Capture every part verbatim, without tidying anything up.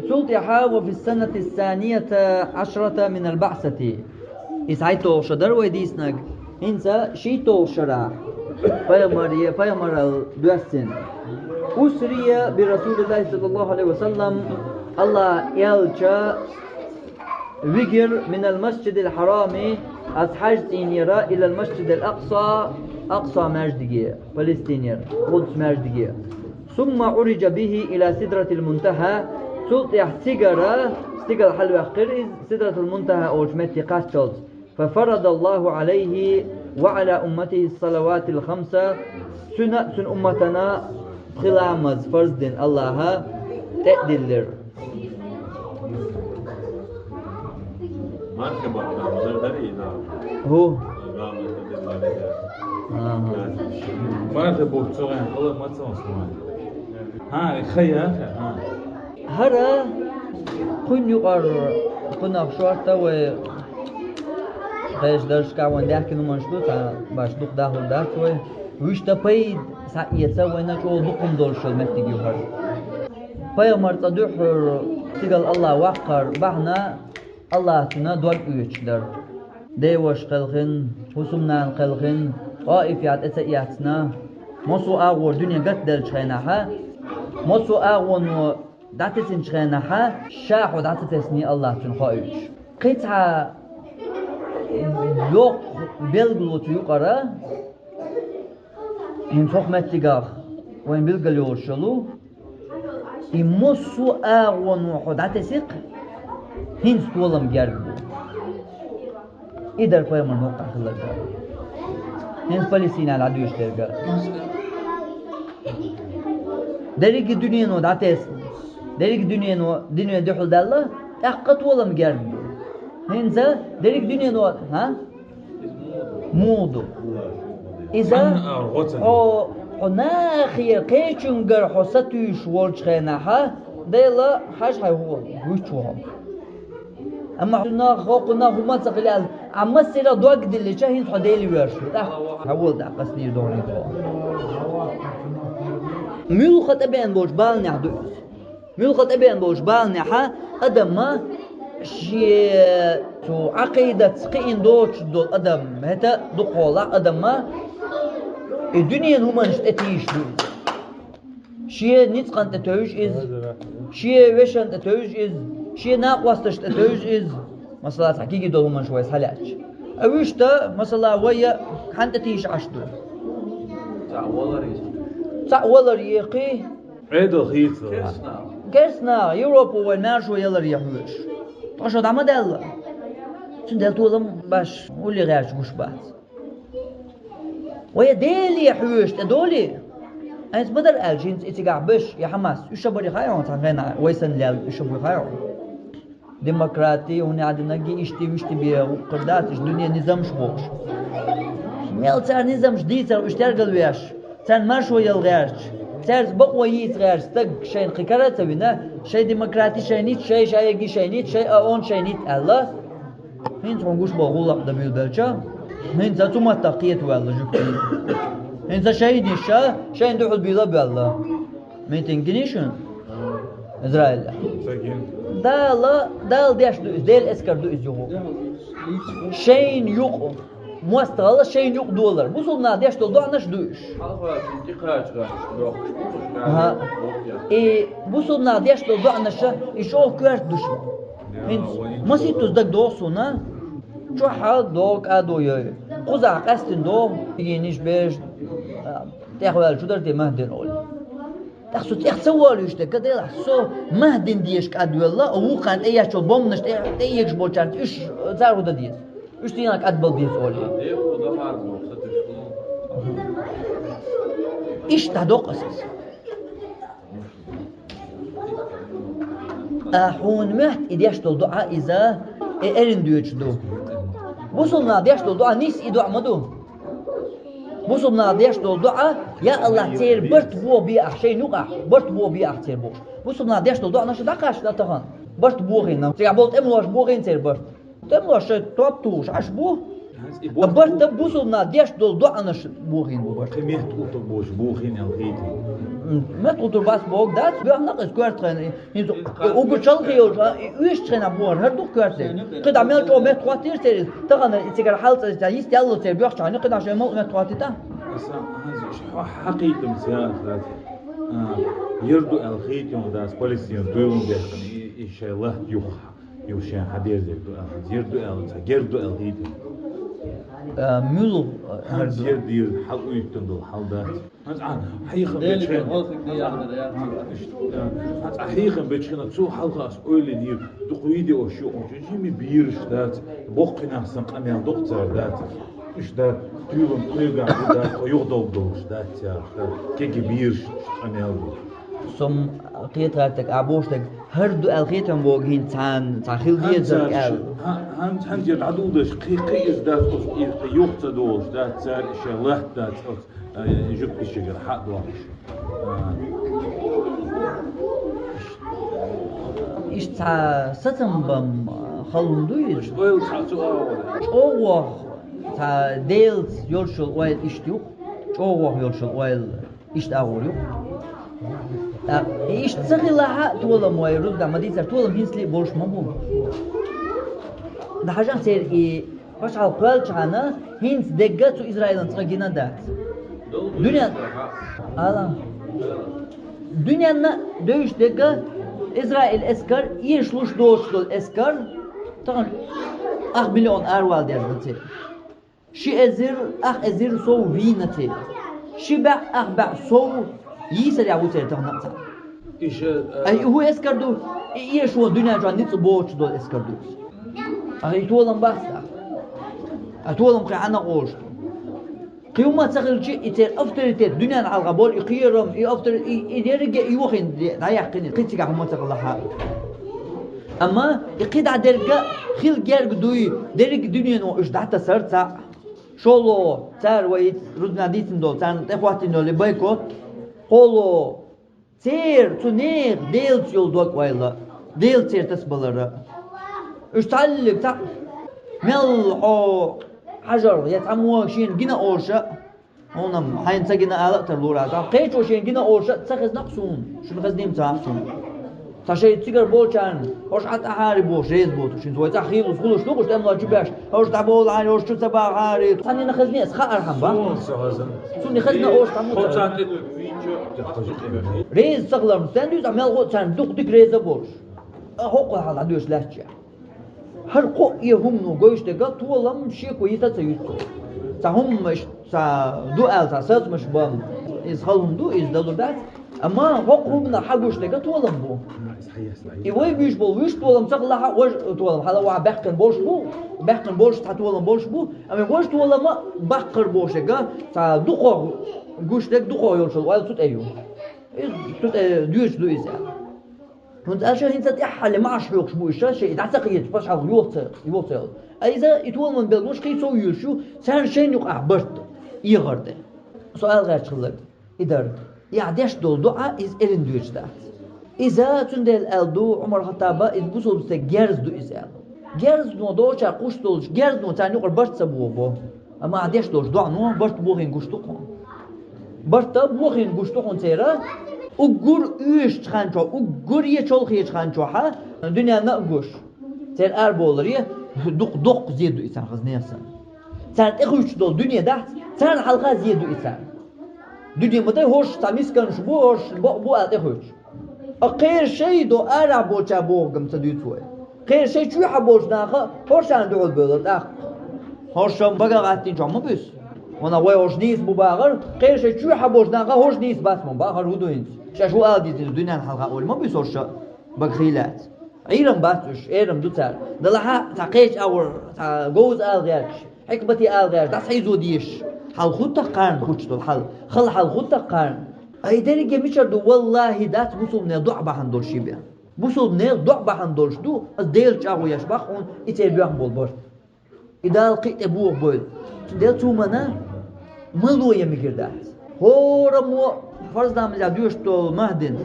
Цул тӀаьхьа وفي السنة الثانية عشرة من البعثة. Иза хӀайтталгӀа шо дара вай дийцинарг, хӀинца шийтталгӀа шарахь, пайхамаре, пайхамарал доьссина. أسري برسول الله صلى الله عليه وسلم, АллахӀ элча вигира من المسجد الحرام, аз ХьажцӀийнера, إلى المسجد الأقصى, Акъса маьждиге, Палестинера, Къудс маьждиге. ثم عرج به إلى سدرة المنتهى, цул тӀаьхьа цигара, стигала хьалваьккхира иза, Сидратул Мунтахьа олучу метте кхаччалц. ففرض الله عليه وعلى أمته الصلوات الخمس, цуьнан а, цуьнан умматана а пхи ламаз фарз дина АллахӀа тӀе а диллира. Мархи бахтамазар дарий, да? ХӀу? Мархи боху цо гӀен хала ма ца ван смай. ХӀа, хая, хӀа. ХӀара кхуьнан юкъара кхунах шорта вай кхечу даршкахь вайн даьхкина хӀуманаш ду, цхьа баш дукха дахур дац вай. Вуьшта пайда схьаэца вайна чӀогӀа дукха хӀума долуш йолу меттиг ю хӀара. Пайхамар цӀа дуьххьара стигала АллахӀ ваккхар бахьана АллахӀ цуьнан дог оьцуш дара. Деваша кхелхина, хӀусамнана кхелхина, ТӀоифехь тӀе ца эцна, массо а агӀор дуьне гатделлачу хенахьа, массо а агӀоно дӀатесинчу хенахьа, ша хьо дӀа ца тесний АллахӀ цуьнан хоуьйтуш. Кхин цхьа йоккха билгало цу юкъара, хӀинца хӀокху меттигах вайн билгал йолуш йолу, и массо а агӀоно хьо дӀатесихь, хӀинца толам герга бу. И дара пайхамар мукъахь хилларг. ХӀинца Палестинехь дӀадоьшуш дерг. Дерриге дуьнено дӀатесна. Дерриге дуьнено, дуьне дуьхьал даьлла, тӀаккха толам герга бу. ХӀинца дерриге дуьнено, хӀа? Муха ду. Иза хьо, хьо нахера кхечуьнгара хьо сатуьйсуш волчу хенахьа, Дела, хьажа хьайн хӀума, вуьйцу хьо. Амма хьуна хӀокхунна хӀума ца хила аьлла, Ӏа массеран дог диллича, хӀинца хьо Деле воьрзуш ву, тӀаккха хьан вола тӀаккха ас дийр догӀу хьо. Муьлхха тӀебеана болчу баланехь ду иза. Муьлхха тӀебеана болчу баланехьа адамма шен цу Ӏакъидатца кхиъна доцуш долу адам, хӀета дукхахьолахь адамма и дуьненан хӀуманаш тӀе тийша ду иза. Шен ницкъан тӀе тевжа иза, шен вешан тӀе тевжа иза, шен накъосташ тӀе тевжа иза. Масала, цхьа кегий долу хӀуманаш вай схьалаьцча. А вуьшта, масала, вай а хьанна тӀе тийша Ӏаш ду? Цхьаъ валар иза. Цхьаъ валар екхий. Ӏедал хийцалуш. Керстанах, Европа вай маьршо ялар е хьоьжуш. Ткъа шо дӀа ма даьлла. Цундела толам баш, улле гӀерташ гуш бац. Вай Деле хьоьжуш тӀе долий? Айса ма дара аьлла, жинца и цигахь беш, я Хьамас, уьш а бари хаа хьуна цхьана хенахь, вай санна лелла, уьш а буй хаа хьуна. Демократи, хӀуна аьлла динарг, иштта, вуьшта бен вукхар дац, иштта дуьне низамаш бохуш. Мел цара низамаш дийцар, уьш тергал веш, царна маршо яла гӀерташ, цаьрца бакъо йийца гӀерташ, стаг шайна кхин кара а ца вина, шайн демократи шайна йиц, шай шайги шайна йиц, шай ООН шайна йиц аьлла. ХӀинца хьуна гуш болу гӀуллакх дан буьйлабелча, хӀинца цу маттах кхета ваьлла жуьгтий. ХӀинца шайна йиша ша, шайна дуьхьал бийла а боьлла. Митинг гиний шуна? Израиль. Ца гина. Дала, Дала деш ду иза, Делан эскар ду иза юху. Шайна юкъа, мостагӀалла шайна юкъа долар. Бусулба наха деш долу доӀанаш ду уьш. Хьалха шуна тӀекхача гӀаш дохуш бу, Ага. И бусулба наха деш долу доӀанаша, и чӀогӀа коьрта ду шуна. ХӀинца маситтаза дага догӀу суна, чохь хьал догӀу кӀадо йой. Кхузахь къаьстина догӀу, йийниш беш, а, тӀехваьлла чу дара те Махдин олу. ТӀаккха со тӀех ца волуьйтуш дерг, ка делахь, со Махдин деша кӀадвелла, а вукхарна тӀеэцчул бомбанаш тӀе, тӀеэгаш болчарна уьш цара хӀун дан деза? Уьш дийнахь кӀадбала деза олий. Иштта дӀадоккху аса иза. А хьуна моьтту и деш долу доӀа иза, э, эрна доьдуш ду. Бусулба наха деш долу доӀа нийса и доӀа ма ду. Бусулба наха деш долу доӀа, я АллахӀ, церан барт бохабе ахь, шайна юкъахь барт бохабе ахь церан бохуш. Бусулба наха деш долу доӀанаш дӀакхаччалц тахана. Барт бохийна, цигахь болу тӀемалоша бохийна церан барт. ТӀемалоша топ тухуш Ӏаш бу, А барт да бусулба наха деш долу доӀанаш бохийна бу барт. Кхин меттахӀуттур боцуш бохийна аьлла хийтина. М, меттахӀуттур бац боху дац, боьхна-кх иза коьрта хенахь, хӀинца уггар чалхе йолчу, а, и уьш хенахь бохура, хӀара ду-кх коьрта. КхидӀа мел чӀогӀа меттахӀоттийра церан иза, тахана и цигара хьалца иза йист яллалц церан боьхча хьайна, кхидӀа шайн мала меттахӀоттийта. Сан хьан хьакхийтам цара дац. А, яр ду аьлла хийтина дац, Палестина дуьйлам бехкана, и, и шайн латта юххехь. Юха шен хьан дерзийр ду аьлла, зир ду аьлла, ца гер ду аьлла дийти. А, муьлха, а, Хьан хӀара ду? Зир дийр хьал уьйттан долу хьал дац. Хьан цӀа хьийхан Дели бечхьана. Хьо хиг де яхар яхар. Хьан цӀа хьийхан бечхьана, цу хьалха ас ойлинийр, дукха видео шу, жими бийраш дац, боккхинах сан къамел доккха цар дац. Уьш дац, туьйлам кхуьйгахь ду дац, хьо юхадолу долуш дац цара, кеги бийраш къамел ду. Со-м кхетарг, а бохуш дерг, хӀара ду аьлла хетам боху хӀинца цхьана, цхьа хила дезарг аьлла. Хьан, хьан, хьан цӀе дӀадулдаш, кхи-, кхи иза дац оцу, и, и юха ца долуш дац цара, и шен латта дац оцу, а, жуьгташигара хьа а дохуш. А. Иштта цхьа сацам бан хала хӀума ду иза? Иштта ойла цхьа цу агӀор. ЧӀогӀох цхьа Делаца йолуш йолу ойла иштта ю-кх, чӀогӀох йолуш йолу ойла. Иштта агӀор ю. ТӀаккха иштта ца хилахь а толам вай рузба ма дийцар, толам хӀинцале а болуш ма бу. ДӀахьажахь церан и пачхьалкх кхоьллачхьана хӀинца дегга цу Израилан цкъа гина а дац. Дуьнен, ала, дуьненна а девзаш дегга Израил эскар, эшалуш доцуш долу эскар, тахана ах миллион аравала дезна церан. Ши эзар, ах эзар сов вийна церан. Ши бӀе, ах бӀе сов йийсарехь ву церан тахана а цхьаъ. Иша, а, Ай, хӀун эскар ду? И эшо дуьнен чохь ницкъ боцуш долу эскар ду. Ай, толам бац тӀаккха. Ай, толам кхин хьанна къолуш ду? Кхин хӀумма ца хилча, и церан авторитет дуьнен хьалха болу, и кхерам, и автори-, и, и дерриге а йохийна де-, дӀаяьккхина, кхин цигахь хӀумма ца хилахь а. Амма и кхидӀа дерг а хила герга дуй, дерриг а дуьнено уьш дӀатасар цхьаъ. ШолгӀа, цара вай рузбанехь дийцина долу, царна тӀехӀоттийна йолу и бойкот. КхоалгӀа, церан цу нехан Делаца йолу дог-ойла, Дела церан тасабалар. Уьш цхьаллиг цхьаъ, мел хьо хьажарх я цхьаммо шена гина олуш а, хьуна-м хьайна ца гина ала а тарлур аса. Кхечо шена гина олуш а ца хезна-кх суна, шуна хезний-м ца хаьа суна. Ца шайн цигара болчарна, хӀорш Ӏа тӀахьари бохуш, реза боцуш, хӀинца вай цӀахь хийлус гулуш ду, хӀорш тӀемалой чу беш, хӀорш дӀаболахьари, хӀорш чу ца бахьари. Цхьанна хезний аса хаар хьан бан? Суна ца хезна. Цунна хезна олуш цхьаммо ца хезна. Реза ца хиларна, стен дуьйцу, мел гӀо а царна дукха дика реза а болуш. А хӀокху хьал дӀадоьшу лаьттачехь. ХӀара кхоъ е хӀумано гойтуш дерг а толам шеко йита а ца юьсу. Цхьа хӀуманаш, цхьа ду аьлла, цхьа сацамаш бан, иза хала хӀума ду, иза далур дац. Амма хӀокху хӀуманах хьагуш дерг а толам бу. И вай буьйш болу вуьш толам ца хилахь а, важа толам хьала вахьа баьккхина болуш бу, баьккхина болуш цхьа толам болуш бу, амма важа толам а баккхар бохуш дерг а, цхьа дукхох гуш дерг, дукхох йолуш йолу ойла цу тӀе ю. Иза цу тӀе доьжуш ду иза аьлла. ХӀунда аьлча хӀинца тӀаьххьале маӀаш хьоькхуш бу уьш, шайн дӀа ца кхеташ, пачхьалкх йоха ца, йоха ца йолу. Ткъа иза и толаман белгалонаш кхин сов йоьшуш ю, царна шайна юкъахь барт эгӀар тӀе. Со ала гӀерташ хилларг и дара. И ахь деш долу доӀа, иза эрна доьжуш дац. Иза, цундела аьлла ду Ӏумар-Хаттаба, иза бусулба стеган герз ду иза аьлла. Герзано долчара кхуьш долуш, герзано царна юкъара барт ца боху бо. Амма ахь деш долуш доӀано барт бохийна гуш ду хьуна. Барт а бохийна гуш ду хьуна церан, уггар оьшучу хан чохь, уггар е чолхечу хан чохь а дуьненна а гуш. Церан арабовларе дукха доккха зе ду и царна хаза нехан санна. Царна тӀехуьттуш долу дуьне дац, царна хьалха зе ду и царна. Дуьне ма дай, хӀорш цхьа мисканаш бу, хӀорш бакъ бу аьлла тӀехуьттуш. Ткъа кхеран шай до арахь болчара бохург-м ца дуьйцу вай. Кхеран шай чоьхьа болчу наха хӀоршна дуьхьал бевлла тӀаккха. ХӀорш-м бага гӀаттийначохь ма буьсу. Ванах вай хӀорш нийса бу бахар, кхеран шай чоьхьа болчу наха хӀорш нийса бац ма бахар хӀун ду хӀинца. Шаьш хӀун ала деза дуьненна хьалха олий ма буьсу хӀорш, бага хилац. Ӏийрам бац уьш, эрам ду цара. Делахь а цхьа кхечу агӀор, цхьа говза ала гӀерташ, хьикмате ала гӀерташ, дӀасахьийзо дезаш. Хьал хӀуттах кхарна хуьттуш долу хьал, хала хьал хӀуттах кхарна. Ай, дерриге мичара ду, валлахӀи, дац бусулбанех доӀа бахьана долуш ши бен. Бусулбанех доӀа бахьана долуш ду, аса Делаца чӀагӀо еш баккха хьуна и церан боьхна болу барт. И Дала кхин а тӀе боху бойла. Цундела цу хӀуманна мало ян мегар дац. ХӀораммо фарз намазехь доьшуш долу МахӀдина.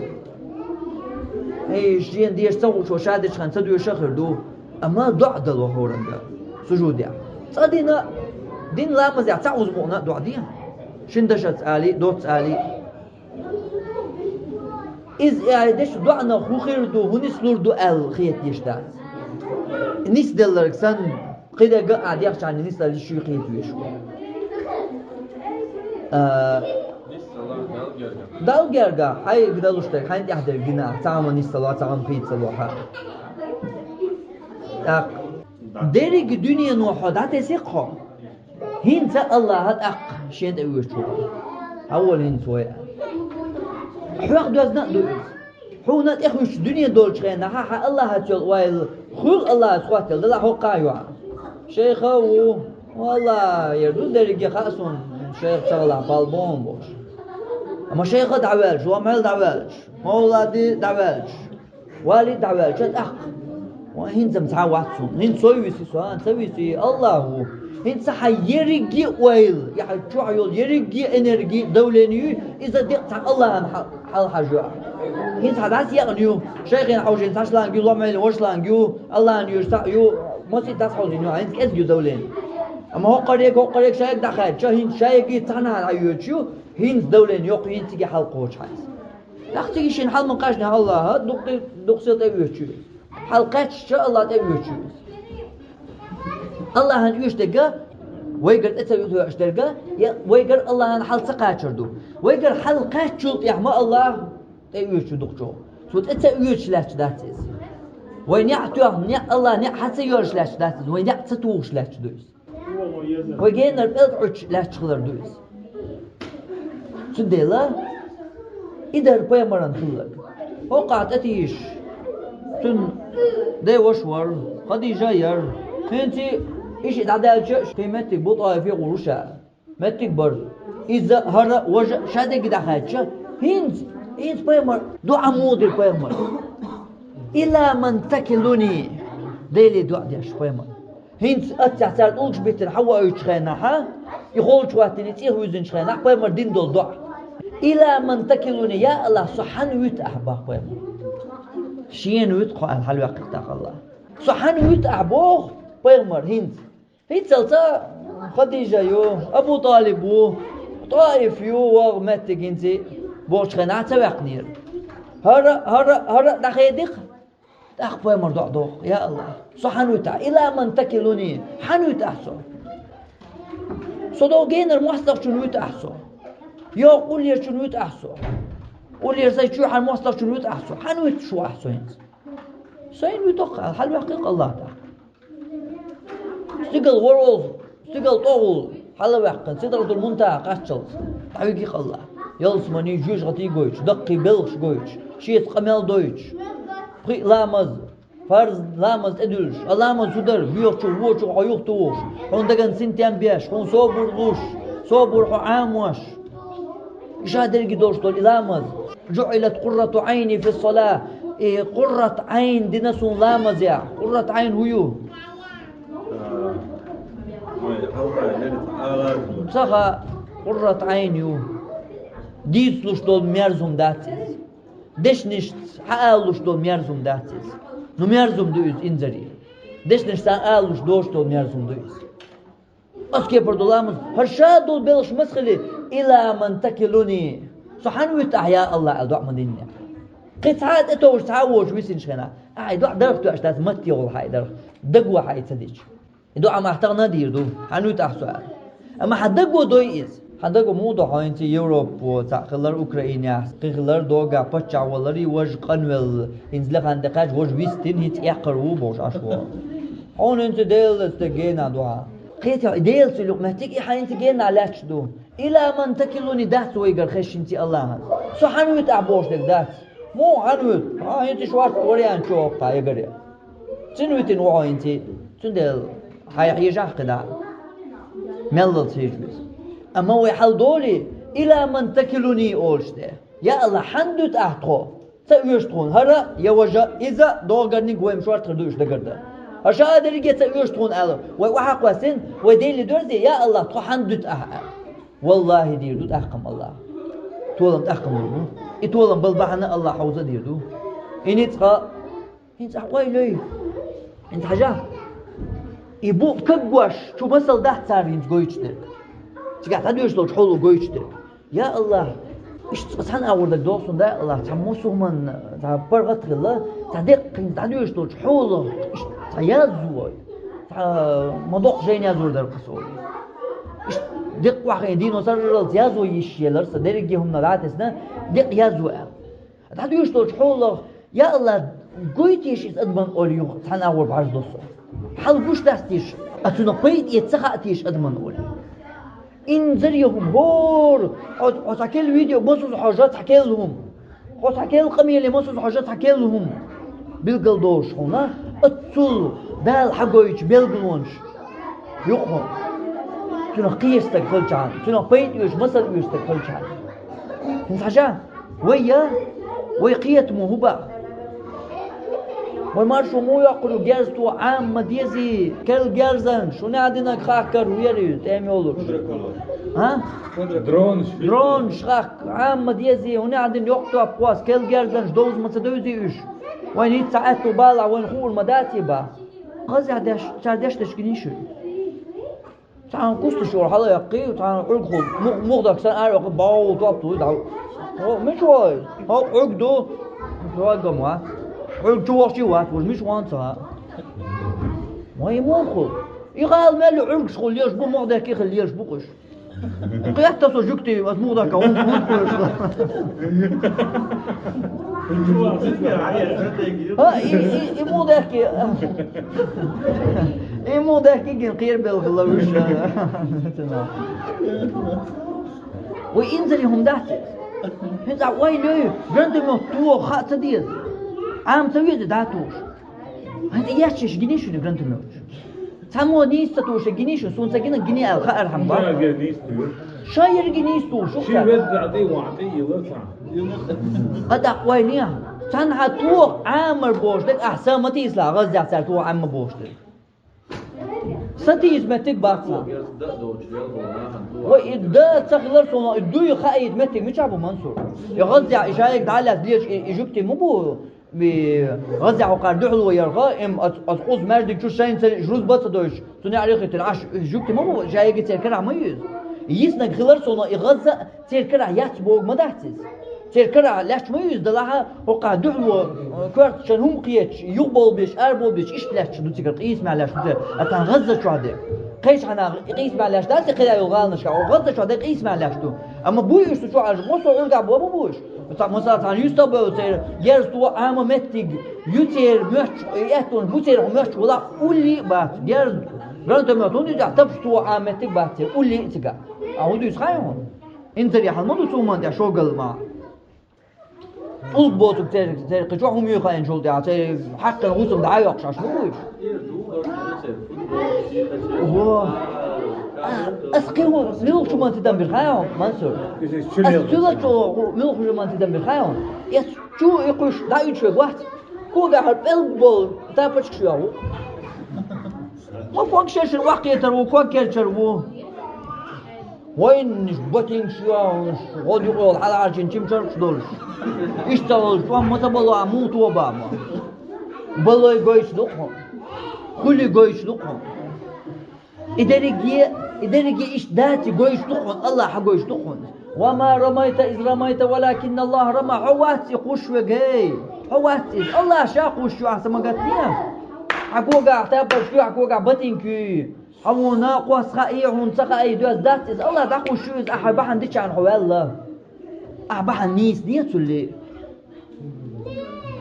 Эй, шена деша ца хуучо ша дечу хенахь ца доьшуш а хир ду. Амма доӀа дало хӀоранга сужудехь. Цкъа дина, дин ламазехь цхьа уза мукъана а доӀа де. Шин дашаца али, доцца али. Иза аьлла деш доӀанах хӀун хир ду, хӀун нислур ду аьлла хеташ дац. Нисделларг санна, кхидерг а дехча нисдаллалц шуй кхетавеш ву. А, Далла герга, хьайга далуш дерг, хьайна тӀехь дерг гина, цхьа хӀума нисдало, цхьа хӀума кхийцало хьа. ТӀаккха. Дерриге дуьнено хьо дӀатесира-кх хьо. ХӀинца Аллахьа тӀаккха шен тӀе оьцуш ву хьо. Хьавола хӀинца вай. Хьох доьзна а ду иза. Хьуна тӀехуьссуш дуьне долчу хенахь хьан Аллахьаца йолу ойла хуьлу Аллахьаца хӀоттаелла, делахь хӀокху а йохьа. Шайх а ву, валлахӀи, яра ду дерриге а хаьа суна, шайх ца хилахь, палбон бохуш. Амма шайх а дӀаваьлча, ломхьел дӀаваьлча, мовлади дӀаваьлча. Вали дӀаваьлча тӀаккха. Ва хӀинца-м цхьа вац суна. ХӀинца сой виси со, а, ца виси, Аллахь ву. ХӀинца хьан ерриге а ойла, я хьан чохь йолу ерриге а энерги, давлени юй, иза декъа цхьа Аллахьана хьал-, хьалхьажа ю ахь. ХӀинца хьан дӀасаекъна ю, шайхана хьовжийна цхьа шланг ю, ломхьелин вай шланг ю, Аллахьана йоьшу цхьаъ ю, масийтта дӀасахьовзийна ю, хӀинца кӀезиг ю давлени. Амма хӀокхариг, хӀокхариг шайга дӀахаьдча, хӀинца шайгий цхьанхьа дӀайоьдуш ю, хӀинца давлени йоккха, хӀинца цига хьалкхочу хьайса. ТӀаккха цига шен хьал ма кхаьчна Аллахьа, дуккхи-, дуккха сел тӀеоьцуш ю иза. Хьал кхаьчча Аллахь тӀеоьцуш ю иза. Аллахьана оьшуш дерг, вайгара тӀе ца оьшуш дерг, я вайгара Аллахьана хьал ца кхачар ду. Вайгара хьал кхаьччул тӀехь ма Аллахь тӀеоьцуш ю дукхачо. Цо тӀе ца оьцуш лаьтташ дац иза. Вай неӀ тоьхна, неӀ Аллахь неӀ хьан ца йоьрзуш лаьтташ дац иза, вай неӀ ца тухуш лаьтташ ду иза. Вай генара пӀелг Ӏуьттуш лаьтташ хилар ду иза. Цундела и дара пайхамаран хилларг. ХӀокхахь тӀетийша, цуьнан деваша вара, Хадижа яра. ХӀинца и шиъ дӀадаьлча а, кхин меттиг бу ТӀоифе гӀур ву ша. Меттиг бара. Иза, хӀара а, важа а ша дерриге дӀахаьдча, хӀинца, хӀинца пайхамар, доӀа муха дира пайхамар? «Ила ман такилуни», Деле доӀа деш пайхамар. ХӀинца аццехь цара тӀулгаш биттина хьан воуьйтучу хенахь, и холчу хӀоттийна, и цӀе хьуьйзинчу хенахь, пайхамар дина долу доӀа. «Ила ман такилуни», я Аллахь, со хьанна вуьту ахь, бах пайхамар. Шена вуьту-кх хьо аьлла, хьалаваьккхира тӀаккха Аллахь. Со хьанна вуьту ахь, боху пайхамар хӀинца. ХӀинццалц Хадижа ю, Абу ТӀалиб ву, ТӀоиф ю, вогӀу меттиг хӀинца бохучу хенахь ца ваьккхинера. ХӀара, хӀара, хӀара а дӀахедира-кх. ТӀаккха пайхамар доӀа доху: «Я Аллахь, со хьанна вуьту ахь? Ила ман такилуни, хьанна вуьту ахь со? Со догу генара мостагӀчунна вуьту ахь со? Йоккха уллерчунна вуьту ахь со? Уллера сайн чоьхьара мостагӀчунна вуьту ахь со? Хьанна вуьтуш ву ахь со хӀинца?» «Сайна вуьту-кх», аьлла, хьалаваьккхира-кх Аллахь тӀаккха. Стигала ворхӀалгӀа, стигала тӀогӀула хьалаваьккхина, Сидратул-Мунтахьа кхаччалц дӀавигира-кх Аллахь. Ялсаманин жоьжахатий гойтуш, даккхий белхаш гойтуш, шеца къамел дойтуш, пхиъ ламаз, фарз ламаз тӀедуьллуш, а ламаз хӀун дара, боьхачух, вочух хьо юхатухуш, хьуна дагна синтем беш, хьуна собар луш, собар хьо Ӏамош. Ша дерриге долуш долу и ламаз. «Жуъилат къуррату Ӏайни фи ссала». И къуррат Ӏайн дина суна ламазехь. Къуррат Ӏайн хӀун ю? Ца хаьа, къуррат Ӏайн ю. Дийцалуш долу мерза хӀума дац иза. Дешнашца хьаалалуш долу мерза хӀума дац иза. Ну, мерза хӀума ду иза инзаре. Дешнашца алалуш доцуш долу мерза хӀума ду иза. Оцу кепара долу ламаз, хӀара ша долу белхаш маса хили, «Ила ман такилуни». Со хьанна вуьту ахь, я Аллахь, аьлла доӀа ма диннехь. Кхин цхьа а тӀетовжа, цхьа а воцуш висинчу хенахь, ахь и доӀа дарх тоьаш дац, матте гӀолла хьан и дарх, дагахь хьан и ца дича. И доӀа ма тахана а дийр ду, хьанна вуьту ахь со аьлла. Амма хьан даго дой иза. Хьан даго муха до хьо хӀинца Европа, цхьаъ хилар Украинехь, кхин хилар догахь паччахь валарий, важа къанвелла, хӀинца лехан тӀекхаьчча, важа вистина, хӀинца эккхар ву бохуш Ӏаш ву. Хьуна хӀинца Делаца стаг генахь ду хьан. Кхетий, и Делаца юкъа меттиг, и хьан хӀинца генахь лаьтташ ду. «Ила ман такилуни» дац вайгара хезаш хӀинца Аллахьан. Со хьанна вуьту ахь бохуш дерг дац. Муха хьанна вуьту? Хьан хӀинца иш вац вариант чу хӀокху хьан ягара. Цуьнан витина ву хьо хӀинца. Цундела хьайн хьежахь кхидӀа. Меллалц хьежа веза. Амма вай хьал долий, «Ила ман такилуни» олуш де. Я Аллахь, хьанна дуьту ахь тхо? Ца оьшу тхуна хӀара я важа, иза догӀуш дерг вай-м шортта хир ду уьш дагардан. ХӀара ша а дерриге ца оьшу тхуна аьлла, вай охьа а кхоьссина, вай Деле доьрзе, я Аллахь, тхо хьанна дуьту ахь аьлла. Валлахьи, дийр ду тӀаккха-м Аллахь. Толам тӀаккха-м лур бу. И толам бала бахьана Аллахь хьовза а дийр ду. И ницкъ а ХӀинца ахь ойла йой. ХӀинца хьажа. И бу каггош чу масал дац цара хӀинца гойтуш дерг. Цигахь дӀадоьшуш долчу хьоло гойтуш дерг. Я АллахӀ, иштта цкъа цхьана агӀор дерг доху суна, да АллахӀ, цхьа мусулман, цхьа паргӀат хилла, цхьа деккъа хӀинца дӀадоьшуш долчу хьолах, иштта цхьа яззо, цхьа ма доккха жайна язор дара кху со. Иштта деккъа вахийна дийно сарралц яззо йиш елара сан, дерриге хӀуманах дӀа а тесна, деккъа яззо аьлла. ДӀадоьшуш долчу хьолах, я АллахӀ, гой теша иза адаман олий юха цхьана агӀор бӀарздо со. Хьал гуш дац теша, а цунах пайда эца ца хаьа теша адаман олий. Инзаре хӀума, хӀора, хьо, хьо цхьа кел видео, масаза хьожа цхьа кел хӀума. Хьо цхьа кел къамеле, масаза хьожа цхьа кел хӀума. Билгал долуш хьуна, оццул Дала хьагойтучу билгалонаш. Юкъа хьо. Цунах кхечу стаг хилчахьана, цунах пайда оьшу, масал оьшу стаг хилчахьана. ХӀинца хьажа, вай я, вай кхетамо хӀун баха? Вай маршо муха йоккхур ю, герз тоха Ӏама ма дезий, кел герзанаш, хӀун аьлла динарг хахкар ву яра иза, тӀема йолуш. А? Дронаш. Дронаш хахка Ӏама ма дезий, хӀун аьлла дина йоккха топ кхосса, кел герзанаш довза ма ца довзий уьш. Вайн хӀинца цхьа аьтту балахь вайна хуур ма даций баха? Хаза деш, цара деш дечу гинийш ю. Цхьана кусташ йолу хьала яьккхий, цхьана Ӏуьргахула мух-, мухдак санна ара ваьккхий, бовла топ туй дӀа. О, мича вай? Хьо Ӏуьрг ду? Вай ган вац. Ӏуьрг чу вахчий вац, вуж мича ван ца хаьа. Вай муха хула? И гӀала мел ю Ӏуьргаш хула лелаш бу, мухдак и хила лелаш бу кхуш. Кхетта со жуьгти, ас мухдак а хӀун, хӀун кхуш. А, и, и, и муха дехке, и муха дехке гин кхерабелла хилла вуьш. Вай инзаре хӀума дац иза. ХӀинца вай лой, гранатомёт тоха хаа ца деза. Ӏама ца веза, да, тухуш. ХӀинца еш гинийш ю гранатомёташ. Цхьаммо нийса ца тухуш гинийш ю, суна ца гина, гиний аьлла хаар хьама бац. Ша яра гинийса тухуш, шу ца. Ши веза а тӀе, ван тӀе йила цхьа. Къа дакъа вай нехан. Цхьанхьа тоха Ӏамар бохуш дерг, ахь са ма тийсала, гӀаззехь цара тоха Ӏамма бохуш дерг. Са тийса меттиг бац цхьа. Вай и да ца хилар суна, и дуй хаийта меттиг мичахь бу, Мансур? И гӀаззехь и шайга дӀалаьцна леш и, и жуьгти ма бу. И гӀаззехь хӀокхара дуьхьало ярха, эм ас, ас кхуза маьждиг чу шайна ца жуз бац ца дойуш, цу неӀаре хиттина Ӏаш, и жуьгти ма бу, шайга церан карахь ма ю иза. Йиснаг хилар суна, и гӀазза церан карахь яц боху ма дац иза. Церан карахь лаьтташ ма ю иза, делахь а, хӀокхара дуьхьало, э, коьртачун хӀума кхеташ, юхабовла безаш, арабовла безаш, иштта лаьтташ ду цигара, къийсамехь лаьтташ ду цигара. А тхан гӀазза чохь де. Кхечхьана къийсамехь лаьтташ дац, кхидӀа йолу гӀаланашкахь, гӀазза чохь де къийсамехь лаьтташ ду. Амма буй уьш цу чохь Ӏаш, масо Ӏуьргахь бо ма буй уьш. Цхьа масала цхьана юьстах бевлла церан герз тоха Ӏама меттиг, ю церан моьттуш, и аьттонаш бу церан моьттуш вала уллий а бац. Герз, гранатомёт хӀунда юьзехь, тапаш тоха Ӏама меттиг бац церан, уллий а цигахь. А хӀун дуьйцу хаьий хьуна? Инзаре хьал ма ду цу хӀуманна тӀехь шогал ма. ТӀулг боцург церан, церан кхин чохь хӀума юй хаийначул тӀаьхьа, церан хьаккхана хӀусам дӀа а йоккхуш, аш ма бу уьш? Во. А, ас кхин хӀун, муьлхачу хӀуманна тидам бира хаьий хьуна, Мансур? Ас цуьлачу муьлхачу хӀуманна тидам бира хаьий хьуна? Эс чу и кхуьш дӀа уьдуш вац. Когахь хӀара пӀелг болу тапочкаш йоху. Ма ког шершина охьакхетар ву, ког керчар ву. Вайнаш ботинкаш йохуш, гӀод юкъа йолу хьалхьарчийна чимчаргаш долуш. Иштта волуш, тӀом ма ца бало, а муха тоба ма. Балой гойтуш ду-кх хьуна. Хуьли гойтуш ду-кх хьуна. И дерриге, и дерриге иштта даций гойтуш ду-кх хьуна, Аллахьа гойтуш ду-кх хьуна. «Ва ма рамайта из рамайта, валакинна Аллаха рама». Хьо вац и кхуш вегий. Хьо вац иза. Аллахьа ша кхуш ю, ахьа ца магатне. Хьан когахь тапочка ю, хьан когахь ботинка ю. Хьан вуна кхосса хаий, хьуна ца хаий, доьзна дац иза. Аллахьа дӀакхуш ю иза, ахьа бахьана дичахьана хьо ваьлла. Ахьа бахьана нийса де цулли.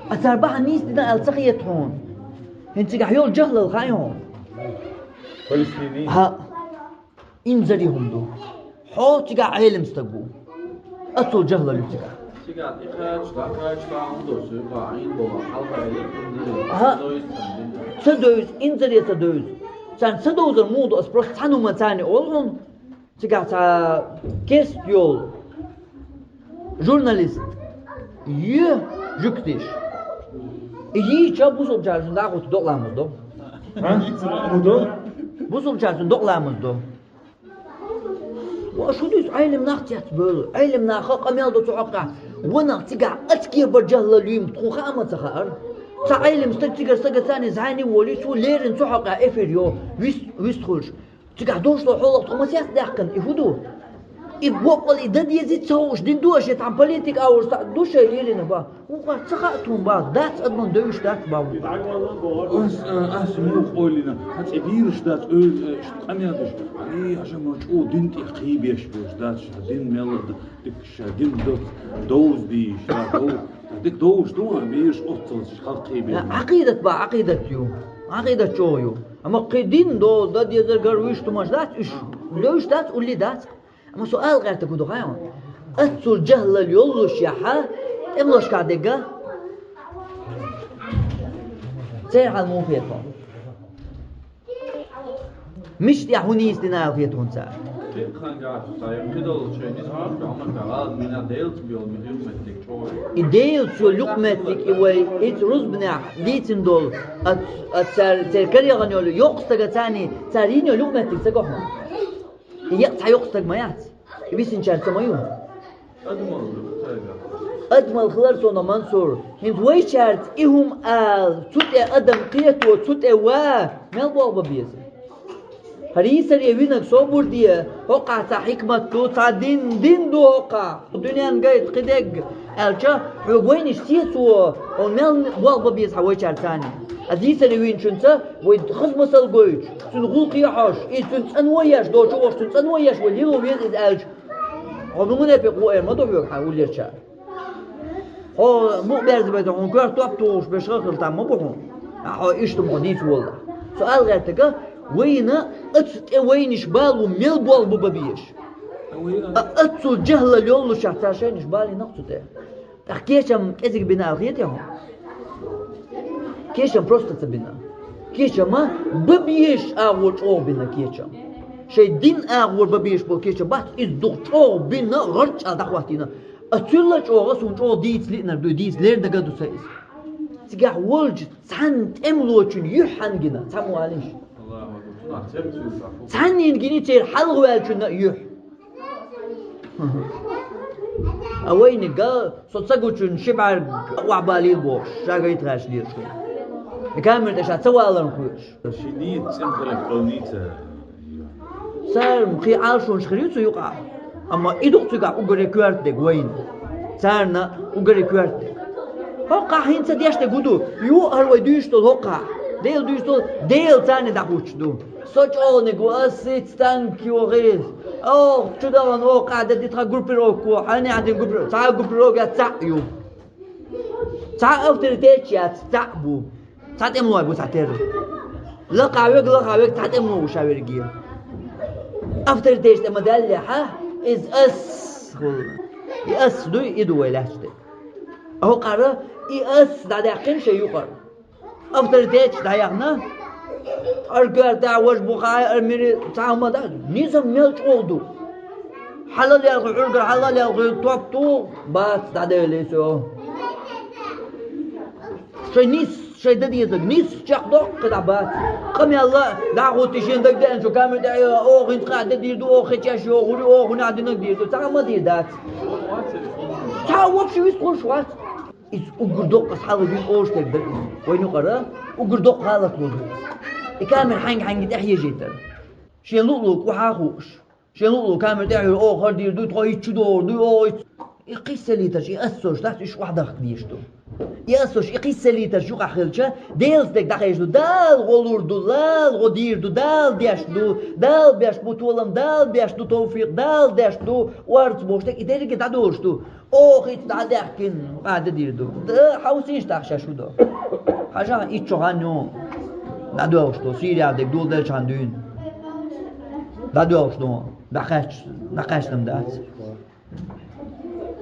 А цара бахьана нийса дина аьлла ца хета хьуна. ХӀинца цигахь йолу жахӀлал хаьий хьуна? Палестиний? ХӀаъ. Инзаре хӀума ду. Хьо цигахь Ӏелам стаг ву. Аццул жахӀлал ю цигахь. Цигахь тӀекхача, дӀакхача, хӀума ду, суьйхьа Ӏийна болу, хьалха хӀума ду. ХӀаъ. Ца девза, инзаре ца девза. Царна ца довзар муха ду, ас просто цхьана хӀуманна царна олу хьуна. Цигахь цхьа керст йолу журналист ю жуьгтиш. И йийча бусулбачаьрца дӀахӀутту докъа ламаз до. А? ХӀун до? Бусулбачаьрца докъа ламаз до. Ва шу дуьйцу Ӏелам нах цецбевлла. Ӏелам наха къамел до цу хьокъехь. Ванах цигахь ацкебар жахӀлал юйма тхуна хаа ма ца хаара. Цхьа Ӏелим стаг цигара сага царна зӀани волий, цо леррина цу хьокъехь эфир йо, вист-, вистхуьлуш. Цигахь долуш долу хьолах тхо масех даьккхина, и хӀун ду? И боккъал и дан дезий ца хууш, дин ду аша, тхьана политика а уьш ца ду шайн лерина бан. ХӀун къа ца хаьа тхуна бан, дац адаман девзаш дац бан. Ас, а, ас муха къойлина, хьан цӀе бийраш дац, оьзда, а, иштта къамел деш. Ай, аша ма чӀогӀа дин тӀе кхийбеш берш дац, ша дин мел а дан, дика ша дин дан, довза дийш, ша дов-, дика довзаш ду, а, бийраш оццалц халкъ кхийбеш. Э, Ӏакъидат бан, Ӏакъидат ю. Ӏакъидат чӀогӀа ю. Амма кхин дин до, дан дезар гар вуьш тумаш дац, уьш девзаш дац, уллий дац. Амма со ала гӀертарг хӀун ду хаьий хьуна? Аццул жахӀлал йоллушехь, тӀемалошкахь дерг, церан хьал муха хета хьуна? Мича тӀехь хӀун нийса дина ала хета хьуна цара? И Делаца йолу юкъаметтиг и вай, иза рузбанехь дийцина долу, а, а цара, церан карегӀан йолу йоккха стага царний, цара йина йолу юкъаметтиг ца го хьуна? И еккъа цхьа йоккха стаг ма яц. И висинчаьрца ма ю. Адамал хилар суна, Мансур. ХӀинца вайчаьрца и хӀума ала, цу тӀе адам кхето, цу тӀе ва, мел болх бан беза? ХӀара йийсаре винарг собар де, хӀокхахь цхьа хьикмат ду, цхьа дин, дин ду хӀокхахь. Дуьненна гайта кхидерг аьлча, хьоьга вайнаш сецо, хьо мел болх бан беза хьан вайчаьрца царний. Аса йийсаре винчуьнца вай хаза масал гойтуш, цуьнан гӀуллакхе хьожуш, и цуьнан цӀано еш, долчу а волуш цуьнан цӀано еш, вай лело веза иза аьлча, хьо мунепикъ ву эр ма ду хьоьга хьан уллерчара. Хьо мукъаберзабайта хьуна коьрта топ тухуш берш хила там ма бу хьуна. А хьо иштта ма хьо дийца воллахь. Со ала гӀертарг, вайна ацу тӀе вайнаш балу мел болх бан безаш. А аццул жахӀлал йоллушехь цара шайнаш балийнарг цу тӀе. ТӀаккха кечам кӀезиг бина ала хетий хьуна? Кечам просто ца бина. Кечам а бан безаш агӀор чӀогӀа бина кечам. Шайн дин агӀор бан безаш болу кечам бац, иза дукха чӀогӀа бина, гӀарч а дӀахӀоттийна. А цуьнан чӀогӀа суна чӀогӀа дийца лиънарг ду, дийца лерина дагадо сан иза. Цигахь волчу цхьана тӀемалочун юьхь хьаьнгина, цхьаммо алийша. Цхьаннина гиний церан хьалхаваьллачунна а юьхь. А вайниг, со ца гучун ши бӀаьрг охьабалийла бохуш, ша гайта гӀерташ дезаш хилла. И камера тӀе ша ца валарна хуьйш. Ши нийса цӀена хиларх къовлийца. Царна кхин Ӏалашонаш хир ю цу юкъахь. Амма и ду-кх цигахь уггаре коьрта дерг вайна. Царна уггаре коьрта дерг. ХӀокхахь хӀинца деш дерг хӀун ду? Ю хӀара вай дуьйцуш долу хӀокхахь. Дела дуьйцуш долу, Дела царна дӀахӀуттуш ду. Со чӀогӀаниг ву, ас сица танк йохийла. Оха чу дахана оха къаьхьа ди тхан группировка, хьайна яхьдина группировка, цхьа а группировка яц, цхьаъ ю. Цхьа авторитеташ яц, цхьаъ бу. Цхьа тӀемалой бу цхьатерра. Лакхахь верг, лахахь верг, цхьа тӀемало ву ша верриге. Авторитеташ тӀе ма-даьллехь, иза ас хуьлу. И ас дуй, и ду вай лаьтташ дерг. ХӀокхара и ас дӀадаьккхина шайн юкъара. Авторитеташ дӀаяхна, ара коьртехь важа бу хьай, ара мири цхьа хӀума дан, низам мел чӀогӀа ду. Хьалал ялхой, Ӏуьргара хьалал ялхой, топ ту, бац, дӀаделлий со. Шайн нис, шайн дан дезаг, нис чекхдоккху дӀа бац. Къамелла дӀахӀуттий шен дагадеанчу камера тӀе, оха хӀинца къаьхьа де дийр ду, оха хечеш йохур ю, оха хӀунехь динаг дийр ду, цхьа а ма дийр дац. Цхьа а вообще вистхуьлуш вац. Иза уггар доккха хьалха дуьйна олуш дерг дара иза. Вайн юкъара уггар доккха хьалат бу иза. И камера хьаьнга-хьаьнга тӀехьежийтара. Шен луъ-луъ кӀухьа а хууш. Шен луъ-луъ камера тӀехьуьйра, оха хӀара дийр ду, тхо хӀиттачу догӀур ду, оха хӀитт. И кхиссалийтарш, и ассош дац, уьш охьадахка дезаш ду. И ассош, и кхиссалийтарш юкъахь хилча, Делаца дерг дӀахезаш ду, Дала гӀо лур ду, Дала гӀо дийр ду, Дала деш ду, Дала беш бу толам, Дала беш ду товфикъ, Дала деш ду орца бохуш дерг, и дерриге дӀадолуш ду. Оха хӀитта дӀадаьхкина, къа де дийр ду. Да, хьовсийша тахь шаьш хӀун до. Хьажахь, итт шо хан ю. ДӀадоьлхуш ду, Сирия дерг доладелчхьана дуьйна. ДӀадоьлхуш ду, дӀакхаьчча, дӀакхаьчна дац.